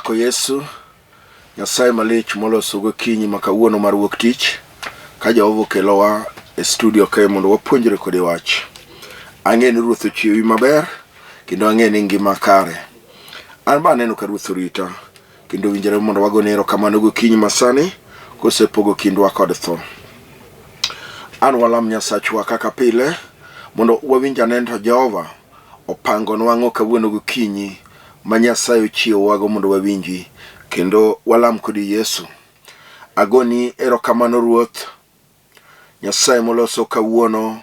Apako Yesu, Nyasaye malich moloso gokinyi ma kawuono mar wuok tich ka Jehova okelowa e studio kae mondo wapuonjre kode wach. Ang'e ni Ruoth ochiewi maber kendo ang'e ni ngima kare. An ba aneno ka Ruoth orita kendo winjore mondo wagone erokamano gokinyi masani kosepogo kindwa kod tho. An walam Nyasachwa kaka pile mondo wawinj ane to Jehova opangonwa ang'o kawuono gokinyi ma Nyasaye ochiewowago mondo wawinji kendo walam kodi Yesu. Agoni erokamano Ruoth Nyasaye moloso kawuono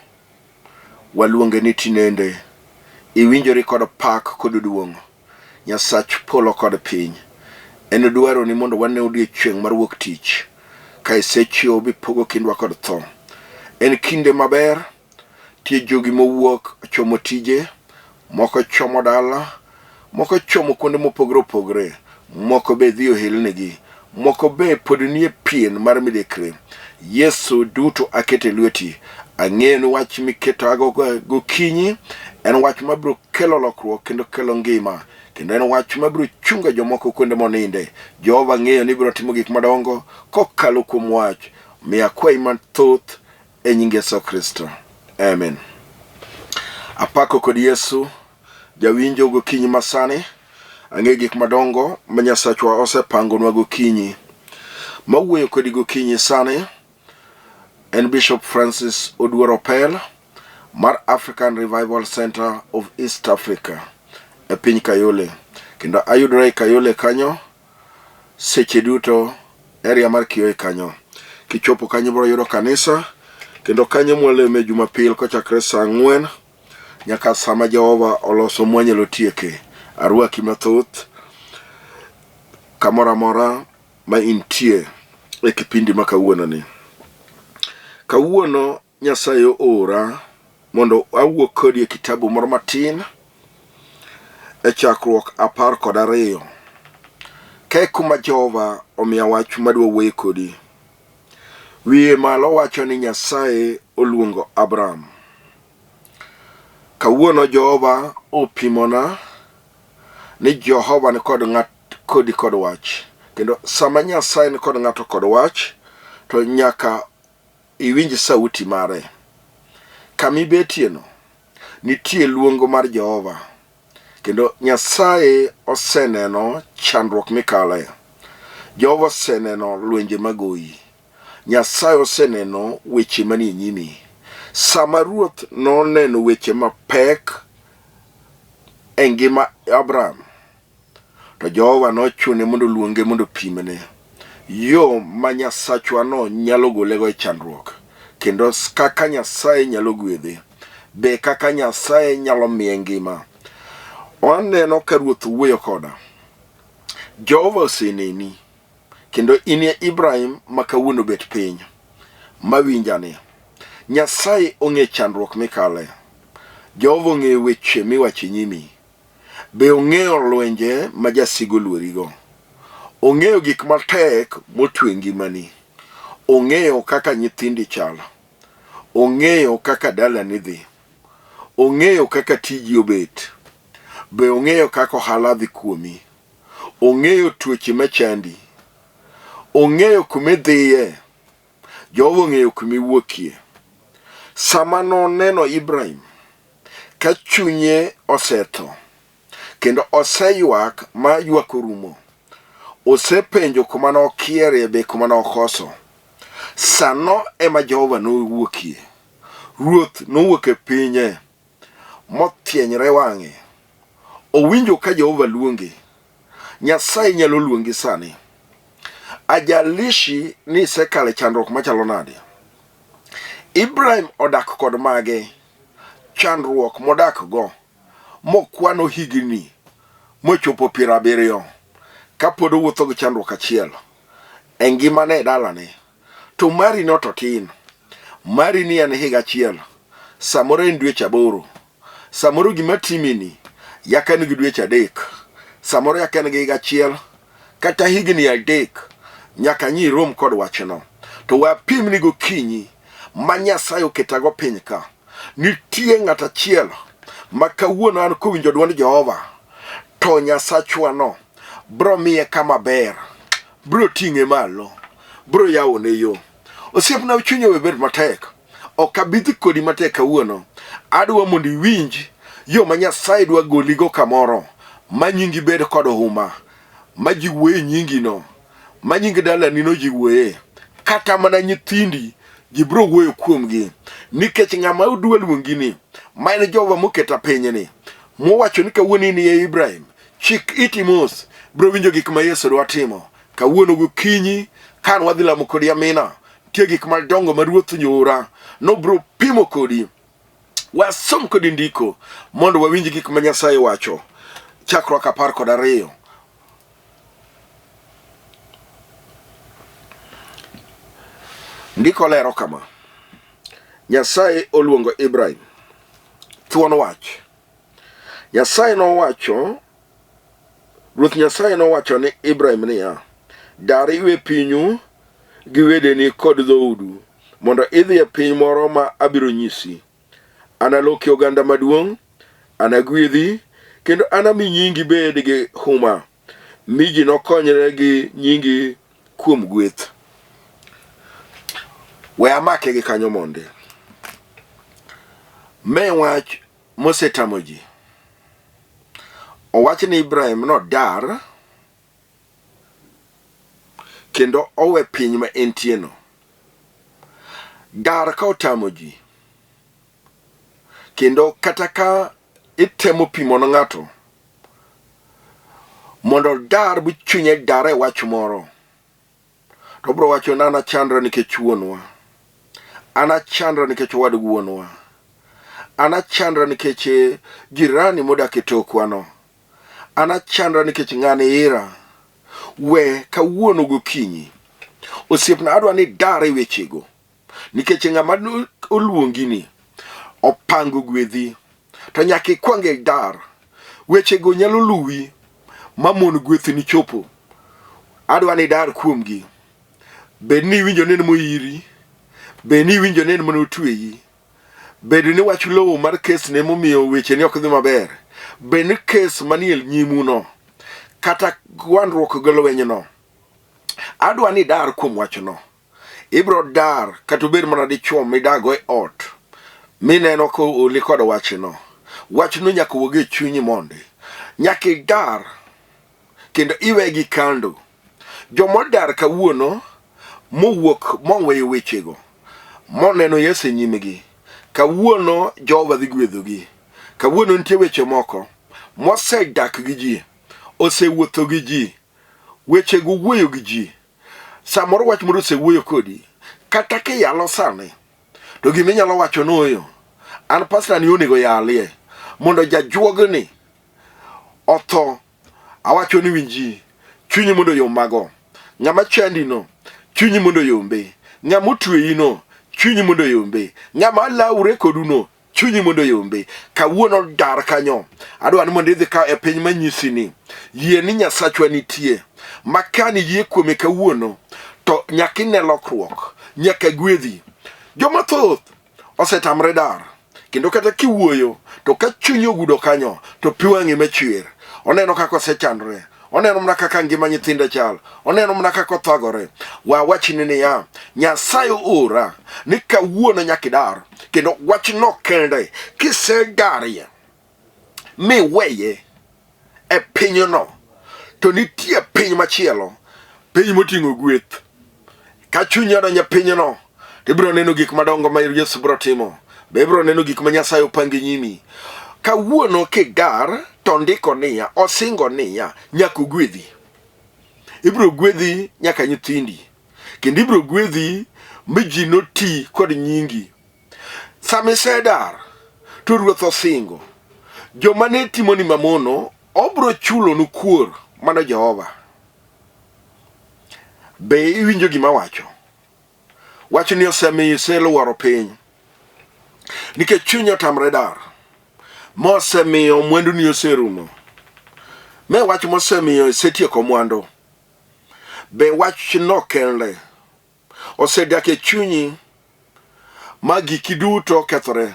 waluonge ni tinende iwinjori kod pak kod duong' Nyasach polo kod piny. En dwaroni mondo wane odiechieng' mar wuok tich ka isechiewo bipogo kindwa kod tho. En kinde maber Tie jogi mowuok chomo tije, moko chomo dala, moko chomo kuonde mopogore opogore, moko be dhi ohelnigi, moko be pod nie pien mar midekre. Yesu duto aketo e lweti. Ang'eyo ni wach miketoago gokinyi en wach mabiro kelo lokruok kendo kelo ngima kendo en wach mabiro chungo jomoko kuonde moninde. Jehova ng'eyo ni ibiro timo gik madongo kokalo kuom wach. Miya akwayi mathoth e nying Yesu Kristo. Amen. Apako kod Yesu jawinjo gokinyi masani. Ang'e gik madongo ma Nyasachwa osepangonwa gokinyi. Mawuoyo kodi gokinyi sani en Bishop Francis Oduor Opel mar African Revival Center of East Africa e piny Kayole. Kendo ayudora e Kayole kanyo seche duto area mar Kioe kanyo. Kichopo kanyo ibiro yudo kanisa kendo kanyo mwaleme Jumapil kochakre saa ang'wen nyaka sama Jehova oloso mwanyalo tieke. Arwaki mathoth kamoro amora ma intie e kipindi ma kawuono ni. Kawuono Nyasaye oora mondo awuo kodi e kitabu moro matin e chakruok 12. Kae kuma Jehova omiya wach madwa wuoye kodi. Wiye malo wacho ni Nyasaye oluongo Abraham. Kawuono Jehova opimona ni Jehova ni kod ng'at kodi kod wach. Kendo sama Nyasaye ni kod ng'ato kod wach, to nyaka iwinj sauti mare. Kama ibetieno, nitie luongo mar Jehova, kendo Nyasaye oseneno chandruok mikale. Jehova oseneno lwenje magoyi. Nyasaye oseneno weche manie nyimi. Sama ruoth noneno weche mapek e ngima Abraham, To Jehova nochune mondo oluonge mondo opimne yo ma Nyasachwano nyalo golego e chandruok, kendo kaka Nyasaye nyalo gwedhe, be kaka Nyasaye nyalo miye ngima. Waneno ka Ruoth wuoyo koda. Jehova oseneni, kendo inie Ibrahim ma kawuono bet piny, mawinjani. Nyasaye ong'e chandruok mikale. Jehova ong'eyo weche miwacho e nyimi. Be ong'eyo lwenje ma jasigu luorigo? Ong'eyo gik matek motwe ngimani. Ong'eyo kaka nyithindi chalo. Ong'eyo kaka dalani dhi. Ong'eyo kaka tiji obet. Be ong'eyo kaka ohala dhi kuomi. Ong'eyo tuoche machandi. Ong'eyo kuma idhiye. Jehova ong'eyo kuma iwuokie. Sama noneno Ibrahim ka chunye osetho kendo oseywak ma ywak orumo, osepenjo kuma nokierie be kuma nokoso. Sano ema Jehova nowuokie. Ruoth nowuok e pinye mothienyre wang'e. Owinjo ka Jehova luonge. Nyasaye nyalo luongi sani. Ajalishi ni isekalo e chandruok machalo nade. Ibrahim odak kod mage chandruok modak go mokwano higni mochopo 70 kapod owuotho gi chandruok achiel e ngimane e dalane. To mari no to tin. Mari ni en higa achiel, samoro en dweche 8, samoro gima timini yaka en gi dweche 3, samoro yaka en gi higa achiel kata higni 3 nyaka nyi rom kod wachno. To wapim ni gokinyi ma Nyasaye oketago piny ka, nitie ng'at achiel ma kawuono an kowinjo dwond Jehova to Nyasachwa no Bro miye kama ber. Bro ting'e malo. Bro yawone yo. Osiepna chunyi owe bed matek. Ok abi dhi kodi matek kawuono. Adwa mondo iwinj yo ma Nyasaye dwa goligo kamoro ma nyingi bed kod huma, ma ji wuoye nyingino, ma nying dalanino ji wuoye, kata mana nyithindi ji biro wuoyo kuomgi. Nikech ng'ama odwa luongini, ma en Jehova moketa pinyni, mowacho ni kawuono in e Ibrahim, chik iti mos, biro winjo gik ma Yesu dwa timo. Kawuono gokinyi, kan wadhi lamo kodi amina, nitie gik madongo ma Ruoth nyoora nobiro pimo kodi. Wasom kodi ndiko mondo wawinj gik ma Nyasaye wacho. Chakruok 12. Ndiko lero kama. Nyasaye oluongo Ibrahim. Thuon wach. Nyasaye nowacho Ruoth Nyasaye nowacho ni Ibrahim niya, Dar iwe pinyu gi wedeni kod dhoudu, mondo idhi e piny moro ma abiro nyisi. Analoki oganda maduong', anagwedhi, kendo anami nyingi bed gi huma, mi ji nokonyre gi nyingi kuom gweth. We amake gi kanyo mondi. Me wach mosetamo ji. Owach ni Ibrahim nodar kendo owe piny ma entieno. Dar ka otamo ji kendo kata ka itemo pimo ne ng'ato mondo odar bu chunye dar e wach moro to obiro wacho ni an achandra nikech wuonwa, an achandra nikech owad wuonwa, an achandra nikech eh, jirani modak e tokwano, an achandra nikech ng'ani ira. We kawuono gokinyi, osiepna adwa ni dar e wechego nikech ng'ama oluongini opango gwedhi to nyaka ikwong idar. Wechego nyalo luwi ma mon gwethni chopo. Adwa ni idar kuomgi. Bed ni iwinjo ni en moiri, bed ni iwinjo ni en mana otweyi, bed ni wach lowo mar kes ne momiyo wecheni ok dhi maber, bed ni kes manie nyimuno, kata gwandruok gi lwenyno. Adwa ni idar kuom wachno. Ibro dar kata obed mana dichuo midago e ot mineno ka oli kod wachno. Wachno nyaka wuog e chunyi mondi. Nyaka idar kendo iwegi kando. Jomodar kawuono mowuok moweyo wechego moneno Yesu e nyimgi kawuono Jehova dhi gwedhogi. Kawuono nitie weche moko mosedak gi ji, osewuotho gi ji, wechego wuoyo gi ji. Samoro wach moro osewuoyo kodi, kata kiyalo sani, to gima inyalo wacho noyo, an pastor ni onego yalie, mondo jajuogni otho, awacho ni winji, chunyi mondo oyom mago. Ng'ama chandi no, chunyi mondo oyombe. Ng'ama otweyi no, chunyi mondo oyombe. Ng'ama lawre kodu no, chunyi mondo oyombe. Kawuono dar kanyo. Adwa ni mondo idhi ka e piny manyisi ni yie ni Nyasachwa nitie. Ma ka ni yie kuome kawuono to nyaka ine lokruok, nyaka gwedhi. Joma thoth osetamre dar kendo kata kiwuoyo to ka chunyi ogudo kanyo to pi wang'e machwer. Oneno kaka osechandore, oneno mana kaka ngima nyithinde chal, oneno mana kaka othagore. Wawachni niya, Nyasaye oora ni kawuono nyaka idar, kendo wachno kende kisedarie miweye e pinyno to nitie piny machielo, piny moting'o gweth. Ka chunyi odonjo e pinyno, to ibiro neno gik madongo ma Yesu biro timo. Be ibiro neno gik ma Nyasaye opango e nyimi. Kawuono kidar to ndiko niya, osingo niya, nyaka ogwedhi. Ibiro gwedhi nyaka nyithindi. Kendo ibiro gwedhi mi ji noti kod nyingi. Sama isedar to Ruoth osingo, joma ne timoni mamono obiro chulonu kuor, mano Jehova. Be iwinjo gima awacho? Wachni osemiyo iseluoro piny nikech chunyi otamre dar, mosemiyo mwanduni oserumo. Me wach mosemiyo isetieko mwandu. Be wachno kende osedak e chunyi ma giki duto okethore?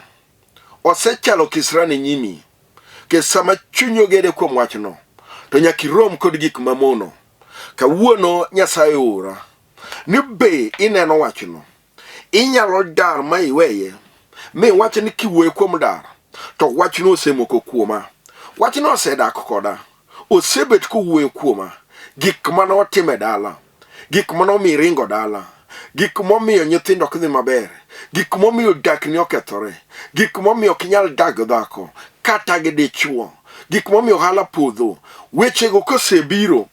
Osechalo kisra ne nyimi. Nikech sama chunyi ogede kuom wachno, to nyaka irom kod gik mamono. Kawuono Nyasaye oora ni be ineno wachno. Inyalo dar ma iweye, mi wach ni kiwuoyo kuom dar, to wachno osemoko kuoma. Wachno osedak koda, osebet kowuoyo kuoma. Gik mane otim e dala, gik mane omiyo iringo dala, gik momiyo nyithindo ok dhi maber, gik momiyo dakni okethore, gik momiyo ok inyal dag dhako kata gi dichwo, gik momiyo ohala podho. Wechego kosebiro,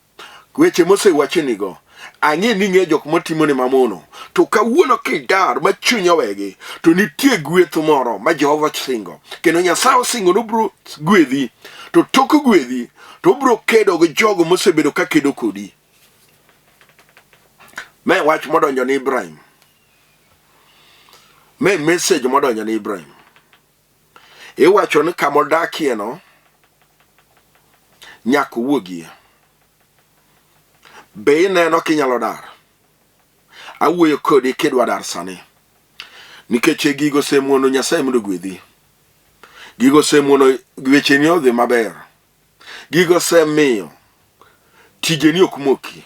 weche mosewachnigo, ang'e ni ing'e jok matimoni mamono. To kawuono kidar ma chuny owegi, to nitie gweth moro ma Jehova singo. Kendo Nyasaye osingo ni obiro gwedhi. To tok gwedhi, to obiro kedo gi jogo mosebedo ka kedo kodi. Me wach modonjo ni Ibrahim. Me message modonjo ni Ibrahim. Iwacho ni kama odakieno nyaka owuogie. Be ineno kinyalo dar? Awuoyo kodi kidwa dar sani. Nikech e gigo osemono Nyasaye mondo ogwedhi. Gigo osemono wecheni odhi maber. Gigo osemiyo tijeni ok moki.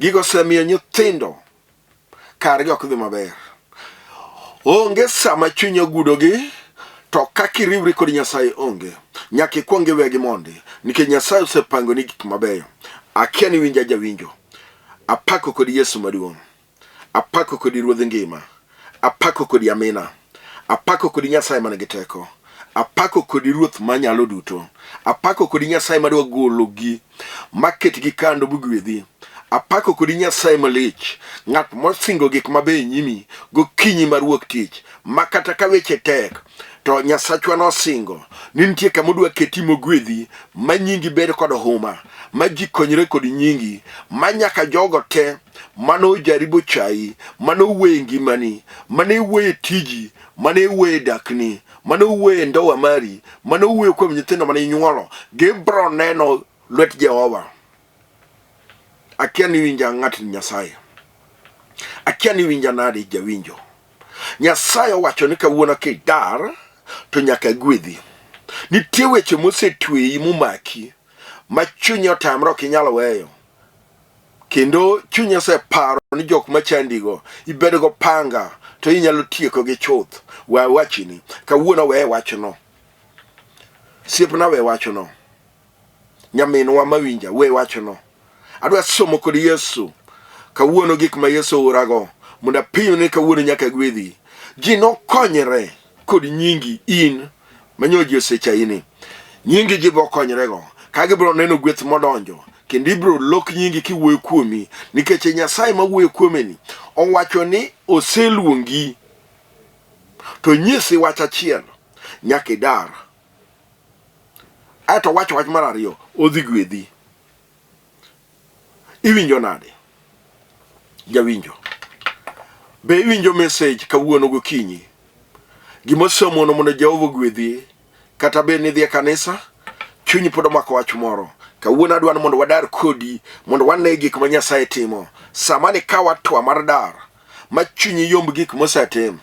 Gigo osemiyo nyithindo kargi ok dhi maber. Onge sama chuny ogudogi to kaka iriwri kod Nyasaye onge. Nyaka ikwong iwegi mondi nikech Nyasaye osepangoni gik mabeyo. Akia ni winja jawinjo. Apako kod Yesu maduong'. Apako kodi Ruodh ngima. Apako kodi Amina. Apako kodi Nyasaye man gi teko. Apako kodi Ruoth manyalo duto. Apako kodi Nyasaye madwa gologi maketgi kando bugwedhi. Apako kodi Nyasaye malich, ng'at mosingo gik mabeyo e nyimi gokinyi mar wuok tich, ma kata ka weche tek to Nyasachwa nosingo ni nitie kama odwa keti mogwedhi, ma nyingi bed kod huma, ma ji konyre kod nyingi, ma nyaka jogo te mane ojari bochayi, mane owuoyo e ngimani, mane wuoyo e tiji, mane wuoyo e dakni, mane owuoyo e ndoa mari, mane owuoyo kuom nyithindo mane inyuolo, gibro neno lwet Jehova. Akia ni winja ng'at Nyasaye. Akia ni winja nade jawinjo. Nyasaye owacho ni kawuono kidar to nyaka gwedhi. Nitie weche mosetweyi momaki ma chunyi otamre ok inyal weyo. Kendo chuny oseparo ni jok machandigo ibedo go panga to inyalo tiekogi chuth. We awachni, kawuono we wachno. Siepna we wachno. Nyaminwa mawinja we wachno. Adwa somo kod Yesu kawuono gik ma Yesu ourago mondo apim ni kawuono nyaka gwedhi. Ji nokonyre kod nyingi in manyo ji osechaini. Nyingi ji bokonyrego ka gibiro neno gweth modonjo kendo ibiro lok nyingi kiwuoyo kuomi nikech Nyasaye ma wuoyo kuomeni owacho ni oseluongi to nyisi wach achiel nyaka idar aeto owacho wach mar ariyo odhi gwedhi iwinjo nade jawinjo be iwinjo message kawuono gokinyi gima osemono mondo Jehova ogwedhi kata bed ni idhi e kanisa chunyi pod omako wach moro kawuono adwa ni mondo wadar kodi mondo wane gik ma Nyasaye timo sama ni kawa twa mar dar ma chunyi yomb gik mosetim,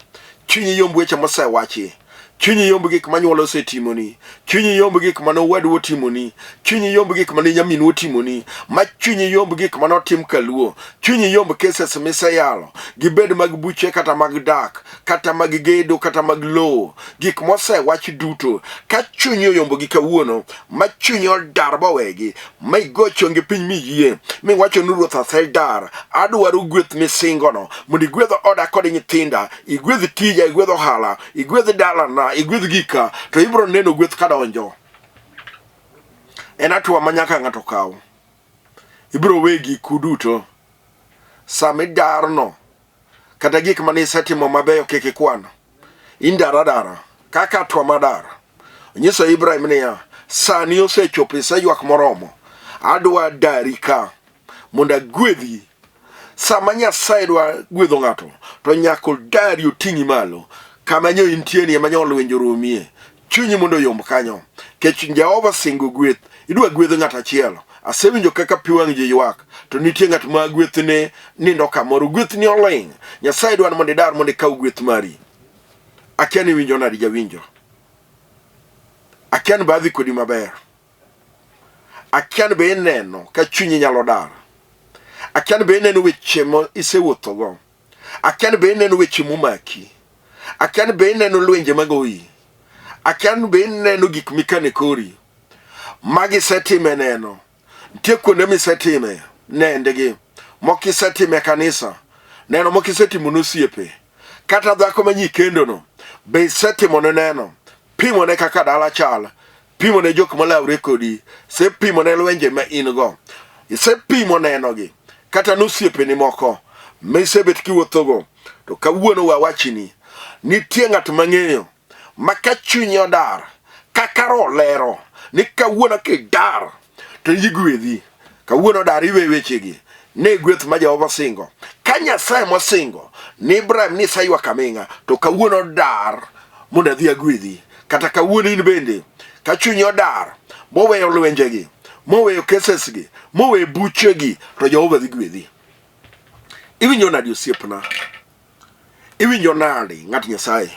chunyi yomb weche mosewachi, chunyi yomb gik ma nyuol osetimoni, chunyi yomb gik mane owadu otimoni, chunyi yomb gik mane nyaminu otimoni, ma chunyi yomb gik mane otim kaluo, chunyi yomb cases miseyalo, gibed mag buche kata mag dak, kata mag gedo kata mag lowo, gik mosewach duto, ka chunyi oyombogi kawuono, ma chunyi odar bowegi, ma igo chongi piny miyie, miwacho ni Ruoth asedar, adwaro gweth misingono, mondo igwedh oda kod nyithinda, igwedh tija, igwedh ohala, igwedh dalana, igwedh gika, to ibiro neno gweth kadonjo. En hatua ma nyaka ng'ato kaw. Ibiro we giku duto. Sama idarno, kata gik mane isetimo mabeyo kik ikwan. In dar adara kaka atwa madar. Onyiso Ibrahim niya, sani osechopo iseywak moromo. Adwa dari ka mondo agwedhi. Sama Nyasaye dwa gwedho ng'ato, to nyaka odari oting'i malo. Kama nyo intie ni ema nyo lwenj oromie. Chunyi mondo oyomb kanyo. Kech Jehova singo gweth. Idwa gwedho ng'at achiel. Asewinjo kaka pi wang' ji ywak, to nitie ng'at ma gwethne nindo kamoro. Gwethni oling'. Nyasaye dwa ni mondo idar mondo ikaw gweth mari. Akia ni winjo nadi jawinjo. Akia ni badhi kodi maber. Akia ni be ineno ka chunyi nyalo dar. Akia ni be ineno weche ma isewuothogo. Akia ni be ineno weche momaki. Akia ni be ineno lwenje magoyi. Akia ni be ineno gik mikane kori. Magi isetime neno. Nitie kuonde misetime nendgi. Moko isetime e kanisa. Neno moko isetimo ne osiepe. Kata dhako ma nyi kendono be isetimone neno. Pimone kaka dala chal. Pimone jok malawre kodi. Isepimone lwenje ma in go. Isepimo nenogi. Kata nosiepeni moko misebet kiwuothogo. To kawuono wawachini, nitie ng'at mang'eyo ma ka chunye odar, kaka roho lero ni kawuono kidar to igwedhi. Kawuono dar iwe wechegi ne gweth ma Jehova singo. Ka Nyasaye mosingo ni Ibrahim ni iseywak aming'a, to kawuono dar mondo adhi agwedhi. Kata kawuono in bende ka chunyi odar moweyo lwenjegi, moweyo cases gi, moweyo buchegi, to Jehova dhi gwedhi. Iwinjo nadi osiepna? Iwinjo nadi ng'at Nyasaye?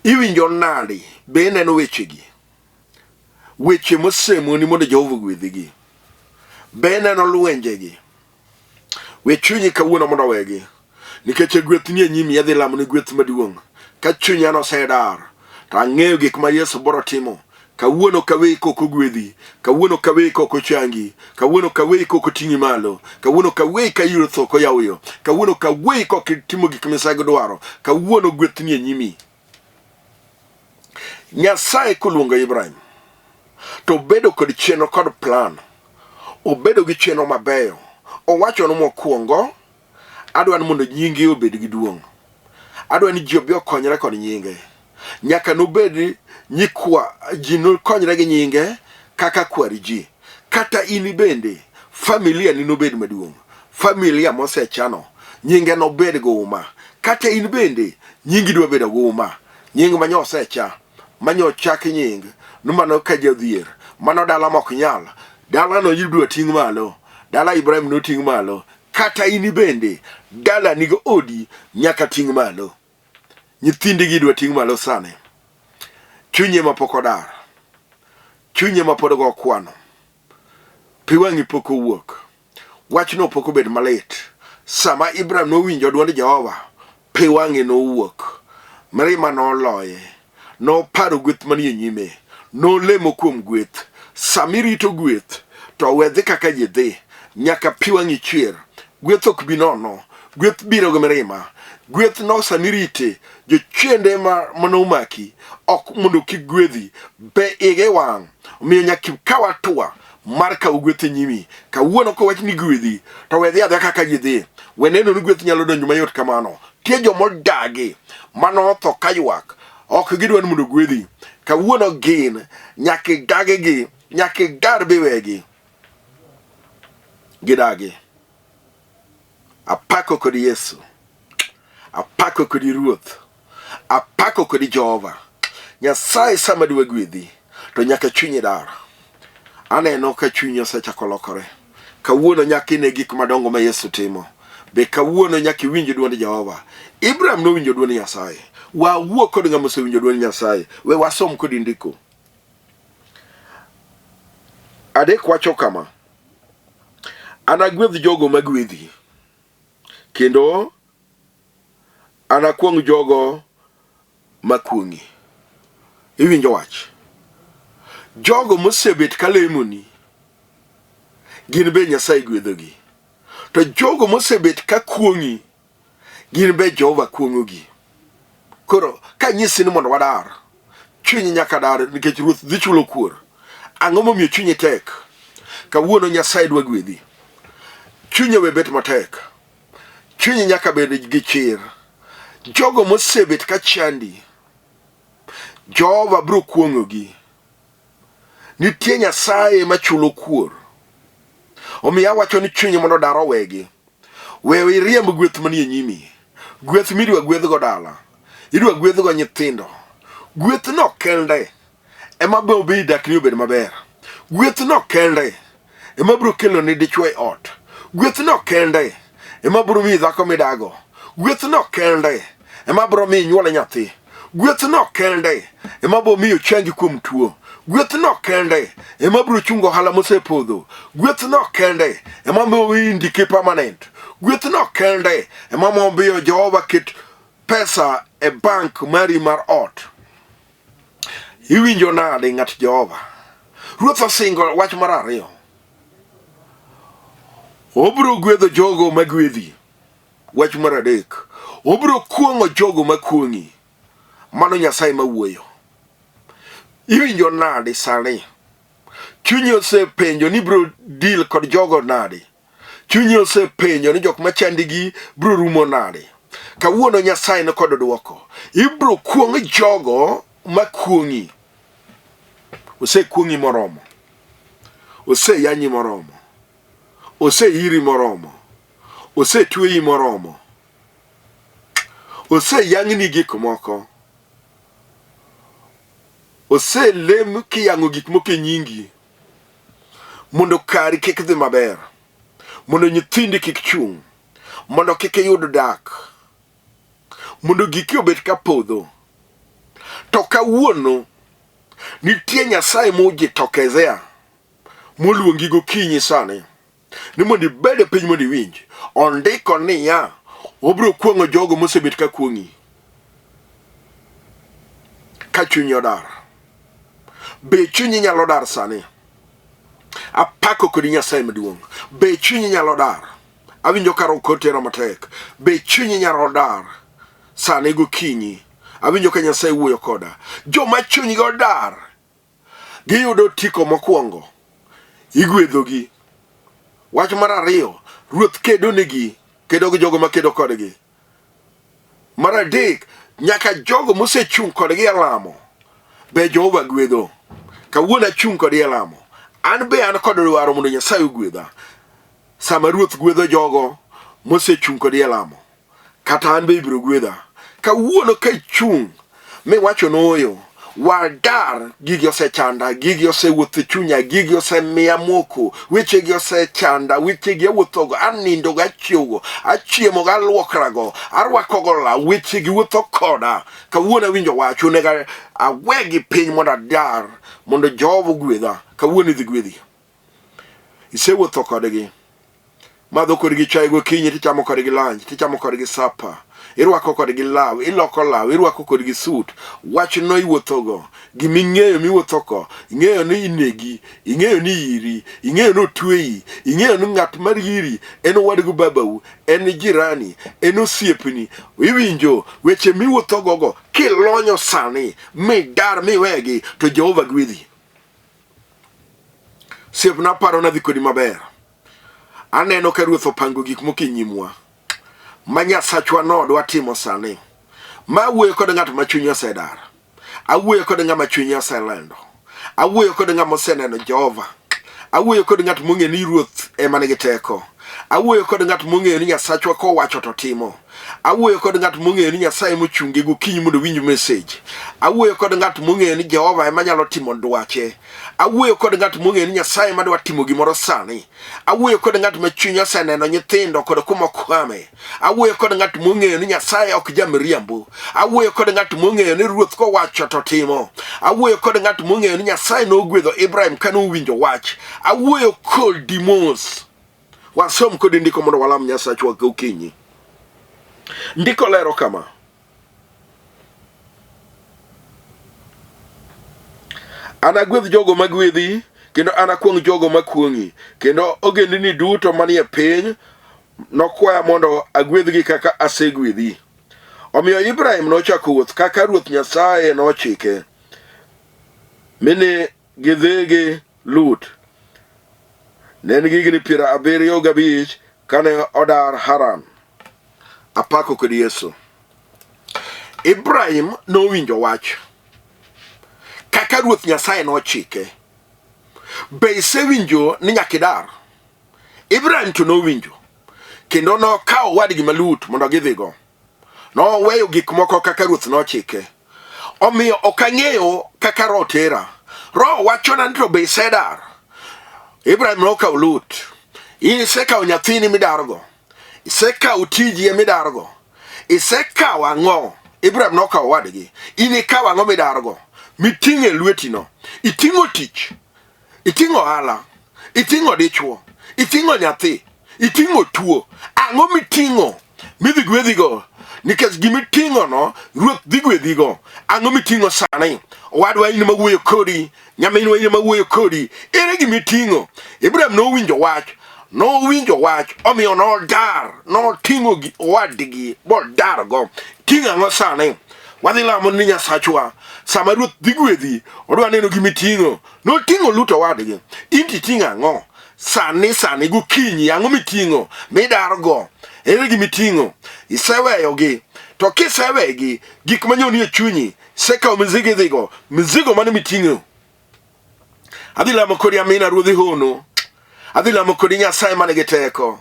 Iwinjo nadi be ineno wechegi? Weche mosemoni mondo Jehova ogwedhigi. Be ineno lwenjegi? We chunyi kawuono mondo owegi. Nikech gweth nie nyimi adhi lamo ni gweth maduong'. Ka chunya nosedar, to ang'eyo gik ma Yesu boro timo. Kawuono kaweyi kok ogwedhi, kawuono kaweyi kok ochangi, kawuono kaweyi kok oting'i malo, kawuono kaweyi ka iro tho koyawo yo, kawuono kaweyi kok itimo gik misego dwaro, kawuono gweth nie nyimi. Nyasaye koluongo Ibrahim to obedo kod chenro kod plan, obedo gi chenro mabeyo. Owacho ni mokwongo adwa ni mondo nyinge obed gi duong', adwa ni ji obi okonyre kod nyinge. Nyaka nobed nyikwa ji nokonyre gi nyinge kaka kwar ji. Kata in bende familia ni nobed maduong', familia mosechano nyinge nobed guma. Kata in bende nyingi dwa bedo guma, nying ma nyosecha ma nyochak nying no mano ka jodhier, mano dala mok nyal, dalano idwa ting' malo, dala Ibrahim noting' malo. Kata in bende dalani gi odi nyaka ting' malo. Nyithindi gi idwa ting' malo sani. Chunye ma pok odar, chunye ma pod go kwano, pi wang'i pok owuok, wachno pok obed malit. Sama Ibrahim nowinjo dwond Jehova, pi wang'e nowuok, mirima noloye, noparo gweth manie nyime, nolemo kuom gweth. Sama irito gweth, to we dhi kaka ji dhi, nyaka pi wang'i chwer. Gweth ok bi nono, gweth biro gi mirima. Gweth no sama irite, jochiende ma manomaki ok mondo kik gwedhi, be igi wang'. Omiyo nyaka ikaw hatua mar kawo gweth e nyimi. Kawuono kowach ni gwedhi, to we dhi adhiya kaka ji dhi. We neno ni gweth nyalo donjo mayot kamano. Tie joma odagi mano otho ka ywak, ok gidwa ni mondo gwedhi. Kawuono gin nyaka idagigi, nyaka idar biwegi. Gidagi. Apako kod Yesu. Apako kodi Ruoth. Apako kodi Jehova. Nyasaye sama dwa gwedhi to nyaka chunyi dar. Aneno ka chunyi osechako lokore. Kawuono nyaka ine gik madongo ma Yesu timo. Be kawuono nyaka iwinj dwond Jehova. Ibrahim nowinjo dwond Nyasaye. Wawuo kod ng'ama osewinjo dwond Nyasaye. We wasom kodi ndiko. Adek wacho kama. Anagwedh jogo magwedhi, kendo anakuong' jogo makuong'i. Iwinjo wach? Jogo mosebet ka lemoni, gin be Nyasaye gwedhogi. To jogo mosebet ka kuong'i, gin be Jehova kuong'ogi. Koro kanyisi ni mondo wadar, chunyi nyaka dar nikech Ruoth dhi chulo kuor. Ang'o momiyo chunyi tek? Kawuono Nyasaye dwa gwedhi. Chunyi we bet matek. Chunyi nyaka bed gi chir. Jogo mosebet ka chandi, Jehova biro kuong'ogi. Nitie Nyasaye machulo kuor. Omiyo awacho ni chunyi mondo odar owegi. We iriemb gweth manie nyimi. Gweth midwa gwedhgo dala. Idwa gwedhgo nyithindo. Gwethno kende ema biro miyo dakni obed maber. Gwethno kende ema biro kelo ni dichwo e ot. Gwethno kende ema biro miyi dhako midago. Gwethno kende ema biro miyo inyuol nyathi. Gwethno kende ema biro miyo changi kuom tuo. Gwethno kende ema biro chungo ohala mosepodho. Gwethno kende ema miyo indiki permanent. Gwethno kende ema miyo Jehova ket pesa e bank mari mar ot. Iwinjo nade ng'at Jehova? Ruoth osingo wach mar ariyo. Obiro gwedho jogo magwedhi. Wach mar adek, obiro kuong'o jogo makuong'i. Mano Nyasaye mawuoyo. Iwinjo nade sani? Chunyi osepenjo ni biro deal kod jogo nade? Chunyi osepenjo ni jok machandigi biro rumo nade? Kawuono Nyasaye ni kod dwoko. Ibiro kuong' jogo makuong'i. Osekuong'i moromo. Oseyanyi moromo. Oseiri moromo. Osetweyi moromo. Oseyang'ni gik moko. Oselem kiyang'o gik moko e nyingi mondo kari kik dhi maber, mondo nyithindi kik chung', mondo kik iyud dak, mondo giki obed ka podho. To kawuono nitie Nyasaye mojitokezea moluongi gokinyi sani ni mondo ibed e piny mondo iwinj. Ondiko niya, obiro kuong'o jogo mosebet ka kuong'i ka chunyi odar. Be chunyi nyalo dar sani? Apako kodi Nyasaye maduong'. Be chunyi nyalo dar? Awinjo ka roho kotera matek. Be chunyi nyalo dar sani gokinyi? Awinjo ka Nyasaye wuoyo koda. Joma chunygi odar Giyudo otiko mokwongo, igwedhogi. Wach mar ariyo, ruoth kedo negi, kedo gi jogo makedo kodgi. Mar adek, nyaka jogo mosechung' kodgi e lamo be Jehova gwedho. Kawuono achung' kodgi e lamo. An be an kod dwaro mondo Nyasaye ogwedha. Sama ruoth gwedho jogo mosechung' kodgi e lamo, kata an be ibiro gwedha. Kawuono ka ichung' miwacho nooyo, wadar, gigi osechanda, gigi osewuotho e chunya, gigi osemiya moko, wechegi osechanda, wechegi awuothogo, anindogo, achiewogo, achiemogo, aluokrago, arwakogo law, wechegi wuotho koda. Kawuono awinjo wach, onego awegi piny mondo adar, mondo Jehova ogwedha. Kawuono idhi gwedhi. Isewuotho kodgi. Madho kodgi chai gokinyi, tichamo kodgi lunch, tichamo kodgi supper. Irwako kodgi law, iloko law, irwako kodgi suit. Wachno iwuothogo. Gima ing'eyo miwuothogo, ing'eyo ni inegi, ing'eyo ni iri, ing'eyo ni otweyi, ing'eyo ni ng'at mar iri en owadgi babau, en jirani, en osiepni. Iwinjo weche miwuothogogo kilonyo sani midar miwegi to Jehova gwedhi. Osiepna paro nadhi kodi maber. Aneno ka Ruoth opango gik moko e nyimwa ma Nyasachwa nodwa timo sani. Ma awuoyo kod ng'at ma chunye osedar. Awuoyo kod ng'ama chunye oselendo. Awuoyo kod ng'ama oseneno Jehova. Awuoyo kod ng'at mong'eyo ni Ruoth ema nigi teko. Awuoyo kod ng'at mong'eyo ni Nyasachwa kowacho to timo. Awuoyo kod ng'at mong'eyo ni Nyasaye mochunge gokinyi mondo owinj message. Awuoyo kod ng'at mong'eyo ni Jehova ema nyalo timo dwache. Awuoyo kod ng'at mong'eyo ni Nyasaye ema dwa timo gimoro sani. Awuoyo kod ng'at ma chunye oseneno nyithindo kod kuma okwame. Awuoyo kod ng'at mong'eyo ni Nyasaye ok jamiriambo. Awuoyo kod ng'at mong'eyo ni Ruoth kowacho to timo. Awuoyo kod ng'at mong'eyo ni Nyasaye nogwedho Ibrahim kane owinjo wach. Awuoyo kodi mos. Wasom kodi ndiko mondo walam Nyasachwa gokinyi. Ndiko lero kama. Anagwedh jogo magwedhi, kendo anakuong' jogo makuong'i, kendo ogendini duto manie piny nokwaya mondo agwedhgi kaka asegwedhi. Omiyo Ibrahim nochako wuoth kaka Ruoth Nyasaye nochike, mi ne gidhi gi Lut. Ne en gi higni 75 kane odar Haran. Apako kod Yesu. Ibrahim nowinjo wach kaka Ruoth Nyasaye nochike. Be isewinjo ni nyaka idar? Ibrahim to nowinjo kendo nokawo owadgi ma Lut mondo gidhigo. Noweyo gik moko kaka Ruoth nochike. Omiyo ok ang'eyo kaka Roho tera. Roho wachona ni to be isedar? Ibrahim nokawo Lut. In isekawo nyathini midargo. Isekawo tiji emidargo. Isekawo ang'o? Ibrahim nokawo owadgi. In ikawo ang'o midargo? miting'o e lwetino? Iting'o tich, iting'o ohala, iting'o dichwo, iting'o nyathi, iting'o tuo. Ang'o miting'o midhi gwedhigo? Nikech gima iting'ono Ruoth dhi gwedhigo. Ang'o miting'o sani? Owadwa in mawuoyo kodi, nyaminwa in mawuoyo kodi, ere gima iting'o? Ibrahim nowinjo wach, nowinjo wach, omiyo nodar, noting'o owadgi bodargo. Ting'o ang'o sani? Wadhi lamo ni Nyasachwa. Sama Ruoth dhi gwedhi, odwa neno gima iting'o. Noting'o Lut owadgi. In to iting'o ang'o? Sani sani gokinyi ang'o miting'o midargo? Ere gima iting'o? Iseweyogi. To kisewegi, gik manyoni e chunyi, isekawo mizigo idhigo. Mizigo mane miting'o? Adhi lamo kodi amina ruodhi hono. Adhi lamo kodi Nyasaye man gi teko.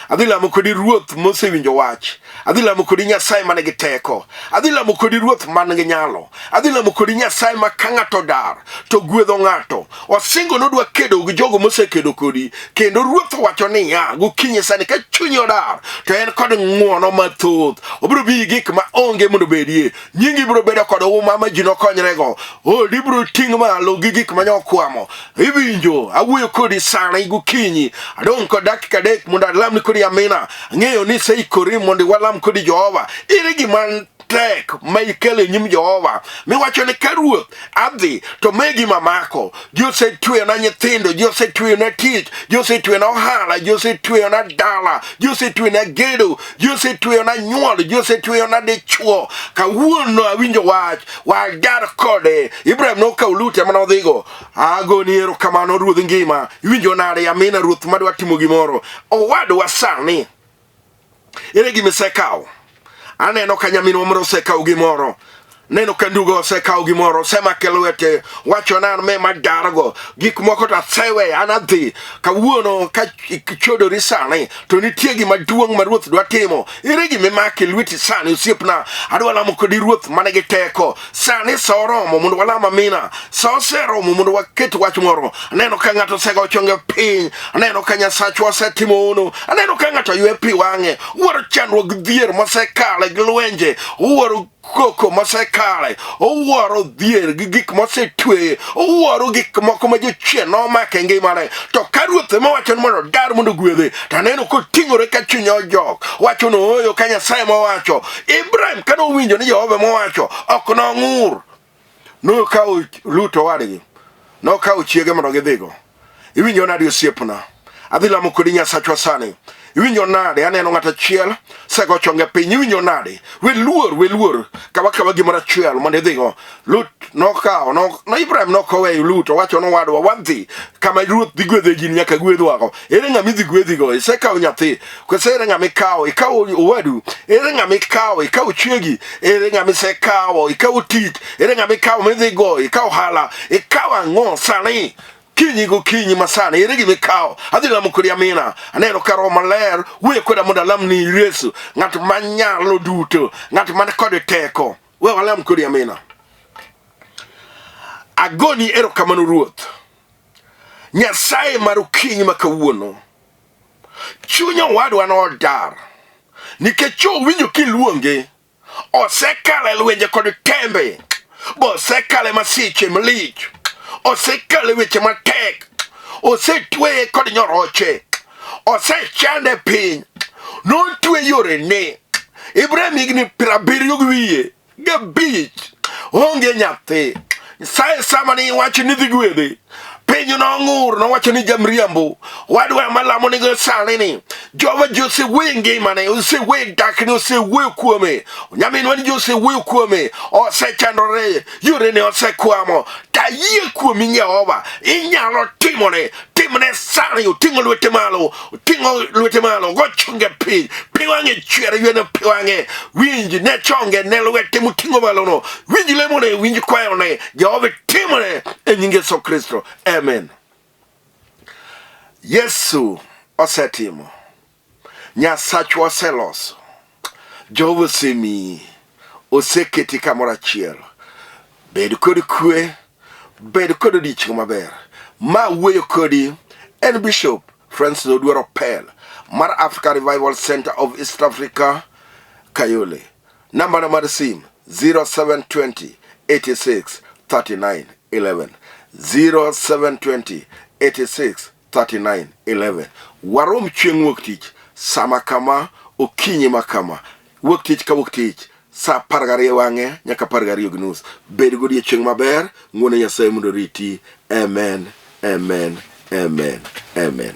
Adhi lamo kodi ruoth mosewinjo wach. Adhi lamo kodi Nyasaye man gi teko. Adhi lamo kodi ruoth man gi nyalo. Adhi lamo kodi Nyasaye ma ka ng'ato dar to gwedho ng'ato. Osingo nodwa kedo gi jogo mosekedo kodi. Kendo ruoth wacho niya, gokinyi sani ka chunyi odar to en kod ng'wono mathoth. Obiro biyi gik ma onge mondo obedie. Nyingi biro bedo kod uma ma ji nokonyrego. Odi biro ting' malo gi gik ma nyokwamo. Iwinjo, awuoyo kodi sani gokinyi. Adong' kod dakika adek mondo alamni kodi amina. Ang'eyo ni iseikori mondo walam kodi Jehova. Ere gima tek ma ikelo e nyim Jehova miwacho ni ka ruoth adhi to me gima mako. Ji osetweyona nyithindo, ji osetweyona tich, ji osetweyona ohala, ji osetweyona dala, ji osetweyona gedo, ji osetweyona nyuol, ji osetweyona dichwo. Kawuono awinjo wach, wadar kode. Ibrahim nokawo Lut ema nodhigo. Agoni erokamano ruodh ngima. Iwinjo nade amina ruoth madwa timo gimoro. Owadwa sani ere gima isekawo? Aneno ka nyaminwa moro osekawo gimoro. Neno ka ndugo osekawo gimoro, osemake lwete, wacho na an me madargo gik moko to aseweyo, an adhi kawuono ka ichodori sani to nitie gima duong' ma ruoth dwa timo. Ere gima imako e lweti sani osiepna? Adwa lamo kodi ruoth man gi teko. Sani sa oromo mondo walam amina. Sa oseromo mondo waket wach moro. Aneno ka ng'ato osego chonge piny. Aneno ka Nyasachwa osetimo hono. Aneno ka ng'ato ywe pi wang'e. Wuoro chandruok gi dhier mosekale gi lwenje. Wuoro koko mosekale. Owuoro dhier gi gik mosetweye. Owuoro gik moko ma jochien nomako e ngimane. To ka ruoth ema wacho ni mondo odar mondo ogwedhe, to aneno koting'ore ka chunye ojok. Wacho ni ooyo ka Nyasaye mowacho. Ibrahim kane owinjo ni Jehova mowacho, ok nong'ur. Nokawo Lut owadgi, nokawo chiege mondo gidhigo. Iwinjo nade osiepna? Adhi lamo kodi Nyasachwa sani. Iwinjo nade? Aneno ng'at achiel sego chonge piny. Iwinjo nade? We luor, we luor. Kawa kawa gimoro achiel mondo idhigo. Lut nokawo, no, no Ibrahim nokoweyo Lut, owacho nowadwa wadhi kama ruoth dhi gwedhe ji nyaka gwedhwago. Ere ng'ama idhi gwedhigo? Isekawo nyathi. Koso ere ng'ama ikawo? Ikawo owadu. Ere ng'ama ikawo? Ikawo chiegi. Ere ng'ama isekawo? Ikawo tich. Ere ng'ama ikawo midhigo? Ikawo ohala. Ikawo ang'o sani? Kinyi gokinyi masani ere gima ikawo? Adhi lamo kodi amina. Aneno ka Roho Maler wuoyo koda mondo alam ni Yesu, ng'at manyalo duto, ng'at man kod teko. We walam kodi amina. Agoni erokamano Ruoth. Nyasaye mar okinyi ma kawuono. Chuny owadwa nodar nikech owinjo kiluonge osekalo e lwenje kod tembe, bosekalo e masiche malich, osekalo e weche matek, osetweye kod nyoroche, osechande piny, notwe yorene. Ibrahim higni 70 gi wiye gabich onge nyathi. Nyasaye sama ni iwacho ni dhi gwedhe piny nong'ur nowacho ni jamriambo wadwa malamo nigo sani ni Jehova ji osewuoyo ngimane osewuoyo dakne osewuoyo kuome nyaminwa ni ji osewuoyo kuome osechandore yorene osekwamo tayie kuomi Jehova inyalo timone timne sani oting'o lwete malo oting'o lwete malo go chonge piny pi wang'e chwer ywene pi wang'e winj ne chonge ne lwete moting'o malono winj lemone winj kwayone Jehova timone e nying Yesu Kristo amen Yesu osetimo Nyasachwa oseloso Jehova osemiyi oseketi kamoro achiel bed kod kwe bed kod odiechieng' maber ma wuoyo kodi en Bishop Francis Oduor Opel mar Africa Revival Center of East Africa Kayole nambana mar sim 0720 86 39 11 0720 86 39 11 warom chieng' wuok tich sama kama okinyi ma kama wuok tich ka wuok tich sa 12 wang'e nyaka 12:30 bed godiechieng' maber ng'wono nyasaye mondo oriti amen amen amen amen.